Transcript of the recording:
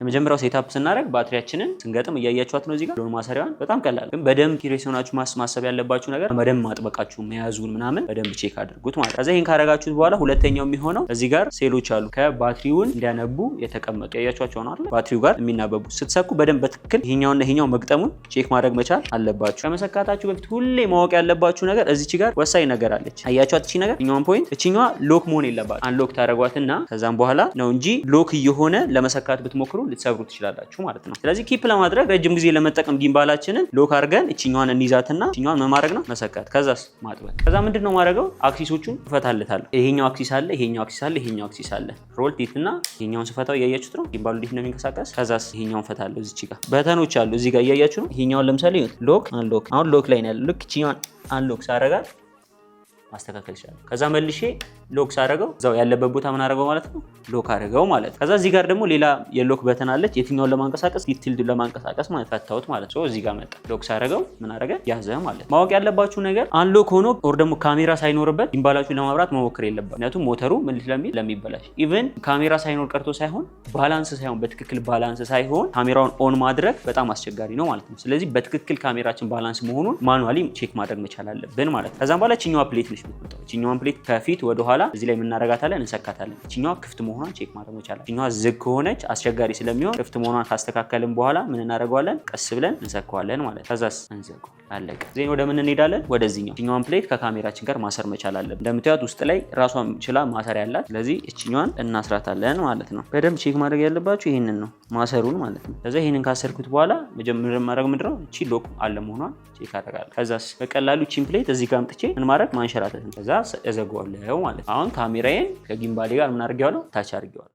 የመጀመሪያው setup ስናደርግ ባትሪያችንን ስንገጥም እያያችኋት ነው። እዚህ ጋር ሎን ማሰሪያዋን በጣም ቀላል፣ ግን በደንብ serious ሆናችሁ ማሰብ ያለባችሁ ነገር በደንብ ማጥበቃችሁ መያዙን ምናምን በደንብ check አድርጉት ማለት። ከዛ ይህን ካረጋችሁት በኋላ ሁለተኛው የሚሆነው እዚህ ጋር ሴሎች አሉ፣ ከባትሪውን እንዲያነቡ የተቀመጡ፣ ያያችኋቸው ነው አይደል? ባትሪው ጋር የሚናበቡ። ስትሰኩ በደንብ በትክክል ይሄኛውና ይሄኛው መግጠሙን check ማድረግ መቻል አለባችሁ። ከመሰካታችሁ በፊት ሁሌ ማወቅ ያለባችሁ ነገር እዚች ጋር ወሳኝ ነገር አለች። አያችኋት? እቺ ነገር፣ እኛዋን point፣ እቺኛዋ lock መሆን የለባት። Unlock ታደርጓትና ከዛም በኋላ ነው እንጂ lock እየሆነ ለመሰካት ብትሞክሩ ልትሰብሩ ትችላላችሁ ማለት ነው። ስለዚህ keep ለማድረግ፣ ረጅም ጊዜ ለመጠቀም gimbal ኣችንን lock አድርገን እቺኛዋን እንይዛትና እቺኛዋን መማድረግ ነው፣ መሰካት፣ ከዛስ ማጥበቅ። ከዛ ምንድን ነው ማድረገው? Axis ኦቹን እፈታለታለሁ። ይሄኛው axis አለ፣ ይሄኛው axis አለ፣ ይሄኛው axis አለ። Roll tilt እና ይሄኛውን ስፈታው እያያችሁት ነው gimbal ኡ እንዴት እንደሚንቀሳቀስ። ከዛስ ይሄኛውን ፈታለሁ። እዚች ጋር button ኦች አሉ፣ እዚህ ጋር እያያችሁ ነው። ይሄኛውን ለምሳሌ lock unlock፣ አሁን lock ላይ ነው ያለው። ልክ እቺኛዋን unlock ሳረጋት ማስተካከል ይችላል። ከዛ መልሼ lock ሳረገው እዛው ያለበት ቦታ ምን አረገው ማለት ነው፣ lock አረገው ማለት ነው። ከዛ እዚህ ጋር ደግሞ ሌላ የ lock button አለች። የትኛውን ለማንቀሳቀስ? Tilt ለማንቀሳቀስ ማለት፣ ፈታሁት ማለት ነው። እዚህ ጋር መጣ። Lock ሳረገው ምን አረገ? ያዘ ማለት። ማወቅ ያለባችሁ ነገር unlock ሆኖ or ደግሞ ካሜራ ሳይኖርበት gimbal ኣችሁን ለማብራት መሞከር የለባችሁ። ምክንያቱም ሞተሩ ምን ስለሚል፣ ስለሚበላሽ። Even ካሜራ ሳይኖር ቀርቶ ሳይሆን balance ሳይሆን፣ በትክክል balance ሳይሆን ካሜራውን on ማድረግ በጣም አስቸጋሪ ነው ማለት ነው። ስለዚህ በትክክል ካሜራችን balance መሆኑን manually check ማድረግ መቻል አለብን ማለት ነው። ከዛም በኋላ ችኛዋ plate ነች የምትመጣው። ችኛዋን plate ከፊት ወደ ኋላ እዚህ ላይ የምናረጋታለን፣ እንሰካታለን። ችኛዋ ክፍት መሆኗን check ማድረግ መቻል። ችኛዋ ዝግ ከሆነች አስቸጋሪ ስለሚሆን ክፍት መሆኗን ካስተካከልን በኋላ ምን እናደርገዋለን? ቀስ ብለን እንሰካዋለን ማለት። ከዛስ እንዘጋው። አለቀ። Then ወደ ምን እንሄዳለን? ወደዚህኛው። እችኛዋን plate ከካሜራችን ጋር ማሰር መቻል አለብን። እንደምታዩት ውስጥ ላይ ራሷን ችላ ማሰሪያ አላት። ስለዚህ እችኛዋን እናስራታለን ማለት ነው። በደንብ check ማድረግ ያለባችሁ ይህንን ነው፣ ማሰሩን ማለት ነው። ከዛ ይህንን ካሰርኩት በኋላ መጀመሪያ ማድረግ ምንድነው? እቺ lock አለ መሆኗን check አደርጋለሁ። ከዛስ በቀላሉ እቺን plate እዚህ ጋር አምጥቼ ምን ማድረግ? ማንሸራተት ነው። ከዛ እዘጋዋለሁ ማለት ነው። አሁን ካሜራዬን ከ gimbal ኤ ጋር ምን አድርጌዋለሁ? Attach አድርጌዋለሁ።